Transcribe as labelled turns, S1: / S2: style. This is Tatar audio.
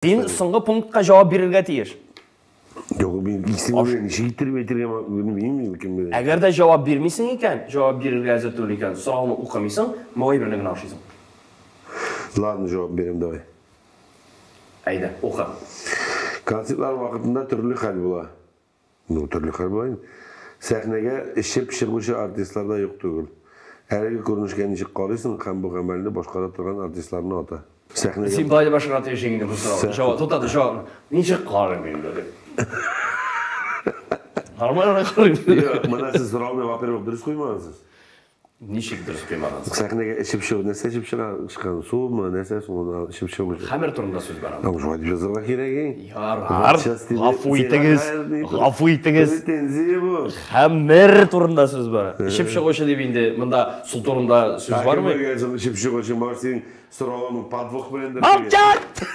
S1: Син соңгы пунктка җавап бирергә тиеш.
S2: Юк, мин исемне ничек иттереп әйтергә белмим, кем белә.
S1: Әгәр дә җавап бирмисең икән, җавап бирергә әзер түгел икән, сорауны укымыйсың, бу әйберне генә ашыйсың.
S2: Ладно, җавап бирәм, давай.
S1: Әйдә, укы.
S2: Концертлар вакытында төрле хәл була. Ну, төрле хәл була инде. Сәхнәгә эчеп чыгучы артистлар да юк түгел. Әлеге күренешкә ничек карыйсың һәм бу гамәлне башкара торган артистларны ата? Сәхнәгә
S1: Син болай дип башкарырга тиешсең инде бу сорауны. Җавап, тукта, җавап. Ничек карыйм инде дип. Нормально гына карыйм.
S2: Юк, менә сез сорауны, во-первых, дөрес куймагансыз.
S1: Ничек дөрес куймагансыз?
S2: Сәхнәгә эчеп чыгу, нәрсә эчеп чыга, чыккан? Сумы, нәрсә соң ул эчеп чыгу?
S1: Хәмер турында сүз бара.
S2: Аңа шулай дип язарга кирәк, эй.
S1: Ярар, гафу итегез, гафу итегез.
S2: Претензия бу.
S1: Хәмер турында сүз бара. Эчеп чыгучы дип инде монда су турында сүз бармы?
S2: Кем белгән соң эчеп чыгучы, может, синең соравың подвох беләндер.
S1: Молчать!